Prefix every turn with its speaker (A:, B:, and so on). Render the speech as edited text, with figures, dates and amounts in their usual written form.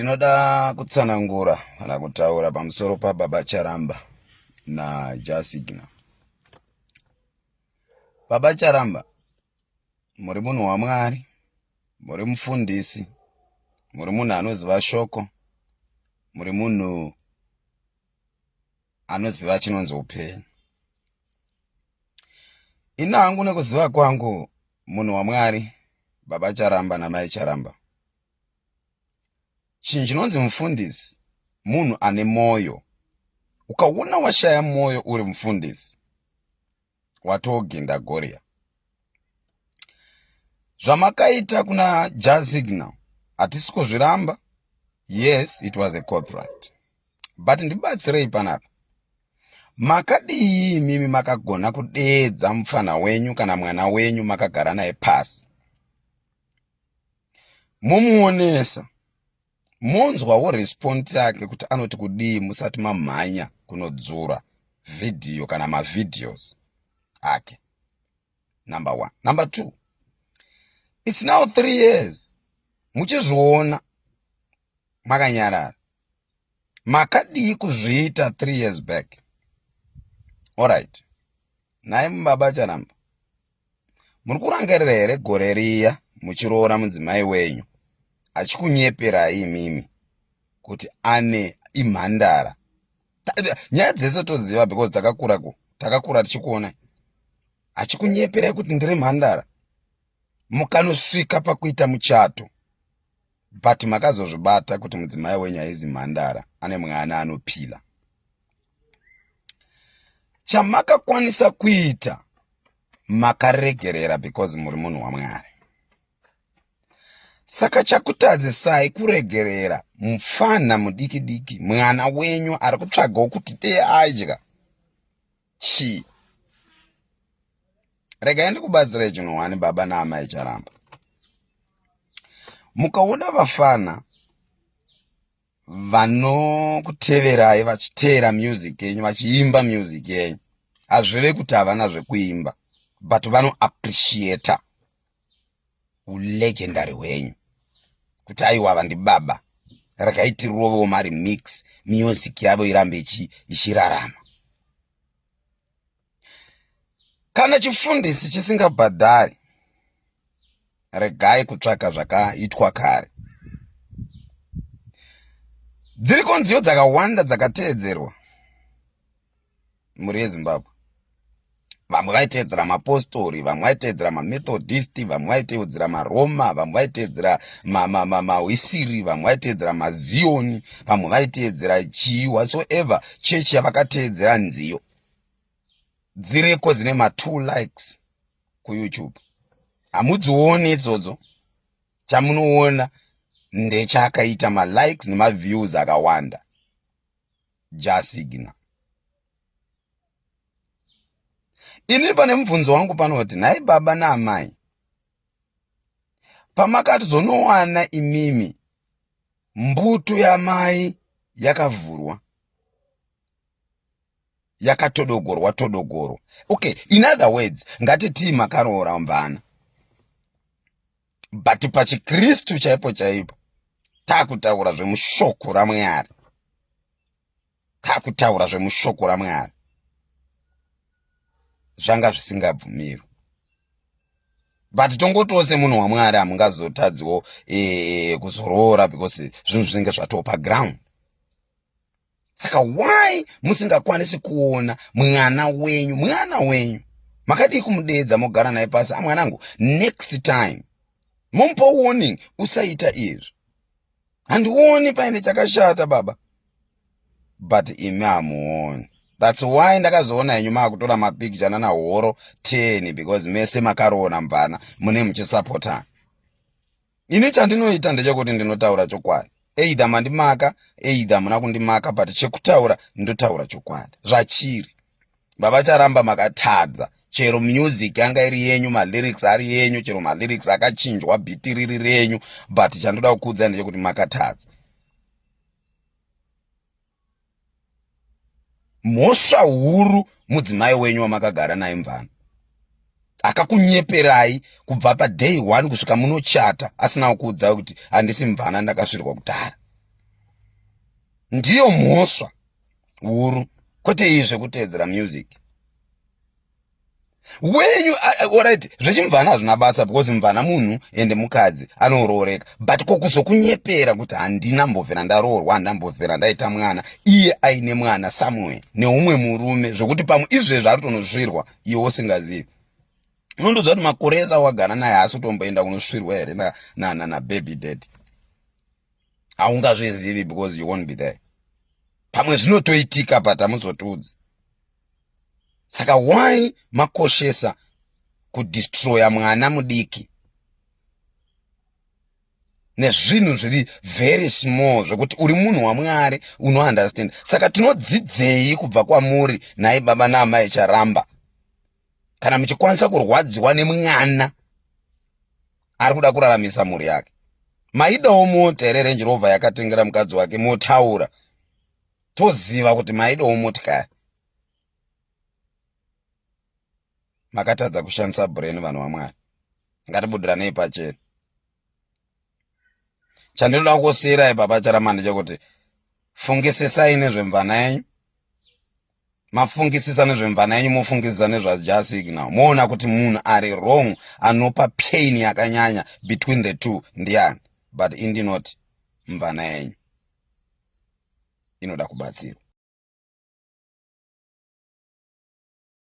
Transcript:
A: Ndinoda kutsanangura kana kutaura pamusoro paBaba Charamba naJasigna. Baba Charamba, muri munhu waMwari, muri mufundisi, muri munhu anoziva shoko, muri munhu anoziva chinonzi upenyu. Ini hangu nekuziva kwangu munhu waMwari, Baba Charamba naMai Charamba, chinhu chinonzi mufundisi munhu ane mwoyo. Ukaona washaya mwoyo uri mufundisi, watoginda goria. Zvamakaita kuna Jah Signal hatisi kuzviramba. Yes, it was a copyright, but ndibatsirei panapa. Makadii imimi makagona kudeedza mupfanha wenyu kana mwana wenyu makagara naye pasi, momuonesa, monzwawo response yake kuti anoti kudii musati mamhanya kunodzura vhidhiyo kana mavideos ake? Number one. Number two, it's now 3 years muchizviona makanyarara. Makadii kuzviita 3 years back? Alright, nhai mubaba Charamba, muri kurangarira here gore riya muchiroora mudzimai wenyu achikunyeperai imimi kuti ane imhandara? Nyaya dzese toziva because takakura ku takakura tichikuona achikunyeperai kuti ndiri mhandara, mukanosvika pakuita muchato, but makazozvibata kuti mudzimai wenyu haizi mhandara, ane mwana anopila. Chamakakwanisa kuita, makaregerera because muri munhu waMwari. Saka chakutadzisai kuregerera mufana mudiki diki, mwana wenyu ari kutsvagawo kuti dee adya chii? Regai ndikubatsirei chinhu wani, baba naamai Charamba. Mukaona vafana vanokuteverai vachiteera music yenyu, vachiimba music yenyu, hazvireve kuti havana zvekuimba, but vanoappreciata ulegendary hwenyu kuti aiwa, ava ndibaba, regai tirovewo maremix, music yavo irambe ichirarama. Kana chifundisi chisingabhadhari, regai kutsvaka zvakaitwa kare. Dziriko nziyo dzakawanda dzakateedzerwa mhuri yeZimbabwe. Vamwe vaiteedzera mapostori, vamwe vaiteedzera mamethodist, vamwe vaiteedzera maroma, vamwe vaiteedzera mawisiri, vamwe vaiteedzera maziyoni, vamwe vaiteedzera chii whatsoever chechi yavakateedzera. Nziyo dziriko dzine ma2 likes kuYouTube, hamudzioni idzodzo. Chamunoona ndechakaita malikes nemaviews akawanda, Jasigna. Ini pane mubvunzo wangu panoti, nhai baba naamai, pamakatizonowana imimi mbutu yamai yakavhurwa, yakatodogorwa todogorwa, okay, in other words, ngatitii makaroora mvana, but pachikristu chaipo chaipo, taakutaura zvemushoko raMwari, taakutaura zvemushoko raMwari, zvanga zvisingabvumirwi. But tongotiwo semunhu waMwari hamungazotadziwo kuzoroora because zvinhu zvinenge zvatoo paground. Saka why musingakwanisi kuona mwana wenyu? Mwana wenyu makadii kumudeedza, mogara naye pasi, amwanangu, next time, momupa warning, usaita izvi? Handioni paine chakashata, baba, but imi hamuoni. That's why ndakazoona henyu maakutora mapicture nana horo 10, because mese makaroona mvana, mune muchisapotana. Ini chandinoita ndechekuti ndinotaura chokwadi. Either mandimaka, either muna kundimaka, but chekutaura ndotaura chokwadi zvachiri. Baba Charamba, makatadza. Chero music yanga iri yenyu, malyrics ari yenyu, chero malyrics akachinjwa, beat riri renyu, but chandoda kukuudza ndechekuti makatadza. Mhosva huru mudzimai wenyu wamakagara naye mvana, akakunyeperai kubva paday one kusvika munochata, asina kukuudzai kuti handisi mvana, ndakasvirwa kudhara. Ndiyo mhosva huru, kwete iyi zvekuteedzera music wenyu. Alright, zvechimvana hazvina basa because mvana munhu ende mukadzi anorooreka, but kokuzokunyepera kuti handina mbovhera ndaroorwa, handambovhera ndaita mwana, iye aine mwana somewhere neumwe murume, zvokuti pamwe izvezvi ari kutonosvirwa iwe usingazivi. Unondoziva kuti makore ese awagara naye haasi kutomboenda kunosvirwa here nababy daddy? Haungazvizivi because you won't be there. Pamwe zvinotoitika, but hamuzotiudzi. Saka why makoshesa kudestroya mwana mudiki nezvinhu zviri very small, zvekuti uri munhu waMwari unounderstand? Saka tinodzidzei kubva kwamuri nhai baba naamai Charamba, kana muchikwanisa kurwadziwa nemwana ari kuda kuraramisa mhuri yake? Maidawo mota here? Range Rover yakatengera mukadzi wake, motaura toziva kuti maidawo motikari. Makatadza kushandisa brain, vanhu vaMwari. Ngatibudiranei pachena. Chandinoda kusiyirai, baba Charamba, ndechekuti fungisisai nezvemvana yenyu. Mafungisisa nezvemvana yenyu, mofungisisa nezvaJah Signal, moona kuti munhu ari wrong anopa pain yakanyanya between the two ndiani. But indinoti mvana yenyu inoda kubatsirwa.